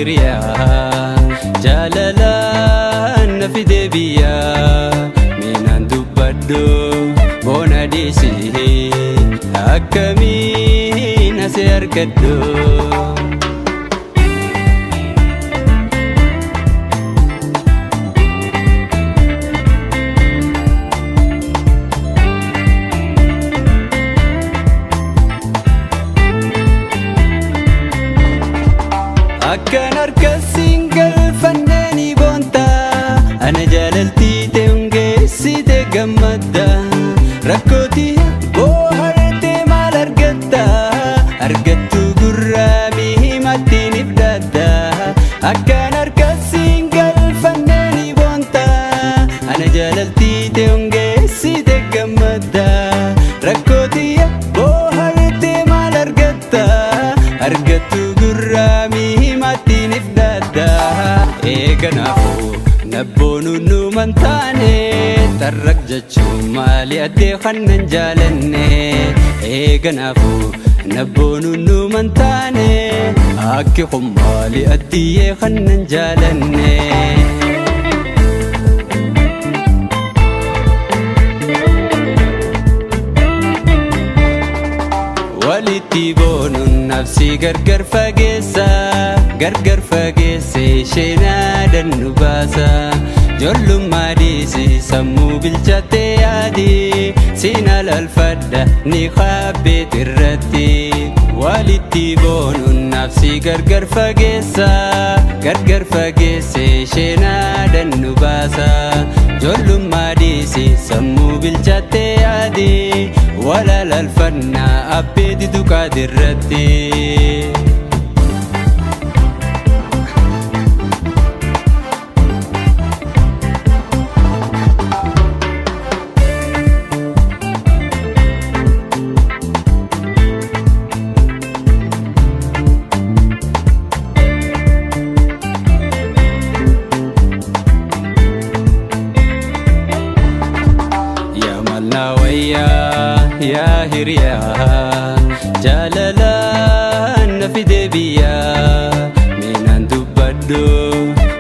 Hiriyaa jaalalaan na fide biyyaa minaan dubbadhu boona dhiisii akkamiin asii argadhu. Akkan harkasiin galfannee ni boonta, ana jaalaltii ta'e hungeessite gammadda. Rakkootii boohartee maal argatta? Argattu gurraa mihimattiin ibdatta. Akkan harkasiin galfannee ni boonta, ana jaalaltii ta'e hungeessite gammadda. Rakkootii boohartee maal argatta? Argattu gurraa mihimattiin ifdadda. Eeganaafuu nabboonu numan taane tarrak jechuun maali addee kannan jaalanne. Eeganaafuu nabboonu numan taane akki kun maali addiyyee kannan jaalanne. Walitti boonuun nafsi gargar fageessa, gargar fageesse isheen aadan nu baasa. Ijoollummaa dhiisi, sammuu bilchattee yaadi, siin alalfadha ni kaabbeet irratti. Walitti boonuun nafsi gargar fageessa, gargar fageesse isheen aadan nu baasa. Ijoollummaa dhiisi, sammuu bilchattee yaadi, walalalfannaa abbeeti tuqaatirratti. Yaa malnaa wayyaa yaa hiriyaa jaalalaan na fide biyyaa minaan dubbadhu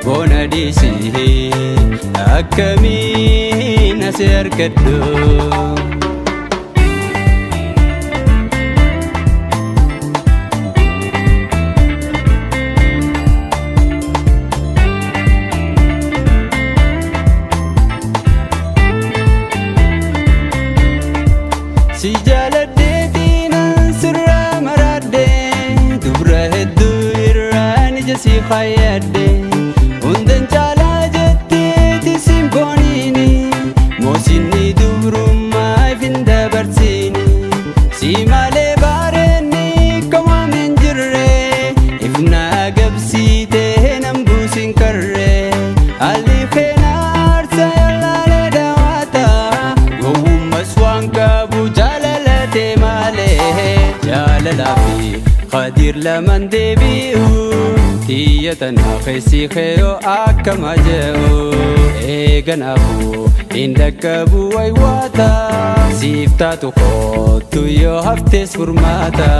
boona dhiisii akkamiin asii argadhu. Si jaaladheetiin sirraa maraadhe, dubra hedduu irraan ija si fayyadhe. Hundan caalaa jetteeti simbooniini, moosinni dubrummaa ifin dabarsiini. Si malee baareenni komaam hin jirre, ifna agabsiitee nan buusin karre. Haalli keenaa aarsaa yallaalee daawwata, gowwummas waan qabu jaalalate malee. Jaalalaa fi Khadiir lamaan deebi'u, xiyya tanaa keessi keeyoo akkama je'u. Eeganaafuu hin dhaqqabu waywaata, siif taatu kootu yoo haftes furmaata.